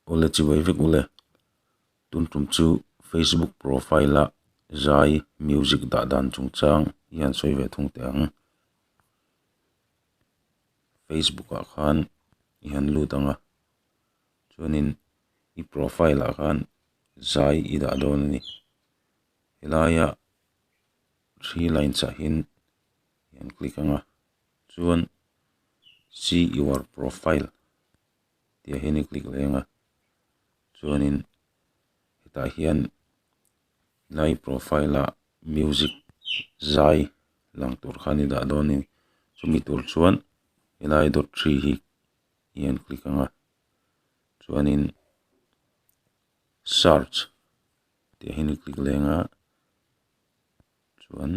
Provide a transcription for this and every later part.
Awle chibai vek ule. Tun tum chu Facebook profile a zai music dah dan chungchang i han sawi ve thung teh ang. Facebook ah khan i han lut ang a, chuanin i profile ah khan zai i dah dawn a ni. Helaia three lines ah hian i han click ang a, chuan see your profile tih ah hian i click leh ang a, chuanin hetah hian helai profile ah music zai lang tur khan i dah dawn a ni chumi tur chuan helai dot three hi i han click ang a chuanin search tih ah hian i click leh ang a chuan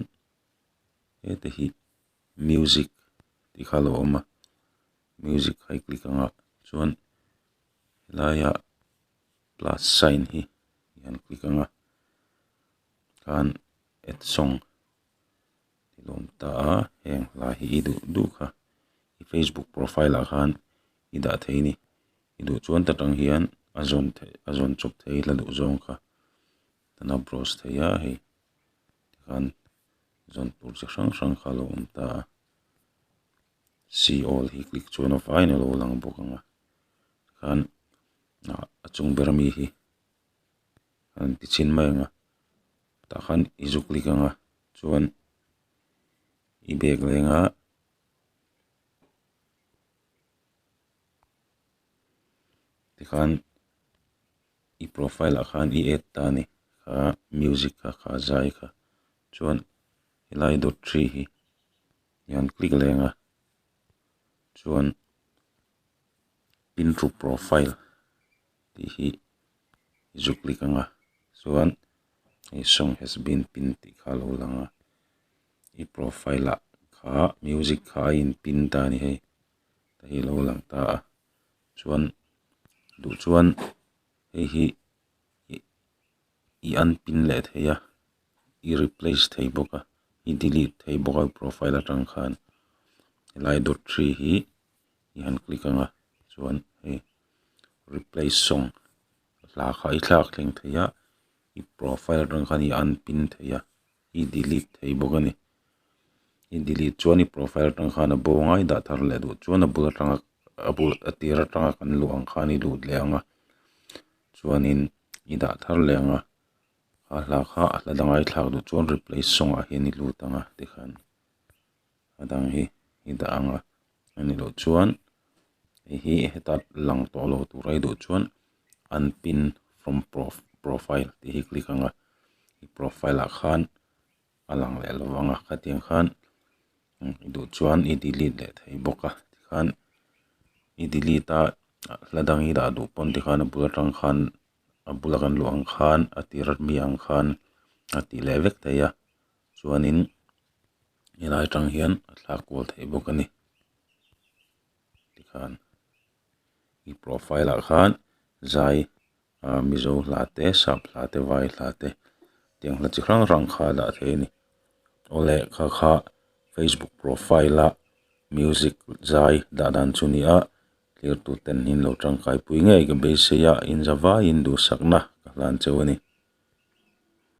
hete hi music tih kha a lo awm a music kha i click ang a chuan helaiah plus sign hi i han click ang a khan add song tih lo awm ta a heng hla hi i duh duh kha i facebook profile ah khan i dah thei a ni i duh chuan ta tang hian a zawn theih a zawn chawp thei hla duh zawng kha tan a browse thei a hei tikhan zawn tur chi hrang hrang kha a lo awm ta a see all hi click chuan a vaiin a lo lang bawk ang a tikhan ah a chung ber ami hi an ti chhin mai ang a tah khan i zu click ang a chuan i bag leng a. Tikhan i profile ah khan i add ta a ni kha music kha kha zai kha chuan helai dot three hi i han click leh ang a chuan pin to profile tih hi i zu click ang a chuan hei song has been pin tih kha a lo lang a i profile ah kha music kha a in pin ta a ni hei ta hi a lo lang ta a chuan duh chuan hei hi i unpin leh thei a i replace thei bawk a i delete thei bawk a profile atang khan helai dot three hi i han click ang a chuan hei replace song hla kha i thlak thleng thei a i profile atang khan i unpin thei a i delete thei bawk a ni i delete chuan i profile atang khan a bo anga i dah thar leh duh chuan a bul atanga a bul a tir atanga kan luh ang khan i lut leh ang a chuanin i dah thar leh ang a a hla kha a hla danga i thlak duh chuan replace song ah hian i lut ang a tikhan a dang hi i dah ang a a nih loh chuan hei hi heta lang tawh lo tur a i duh chuan unpin from profile tih hi click ang a i profile ah khan a lang leh lo ang a khatiang khan i duh chuan i delete leh thei bawk a tikhan i delete a hla dang i dah duh pawn tikhan a bul atang khan a bula kan luh ang khan a tir ami ang khan a tih leh vek thei a chuanin helai atang hian a thlak kual theih bawk a ni tikhan i profile ah khan zai ah mizo hla te sap hla te vai hla te tiang hla chi hrang hrang kha a dah thei a ni awle kha kha facebook profile a music zai dah dan chu a ni a thlir tu ten in lo tangkai pui ngei ka beisei a inzavaiin duhsakna ka hlan cheu a ni.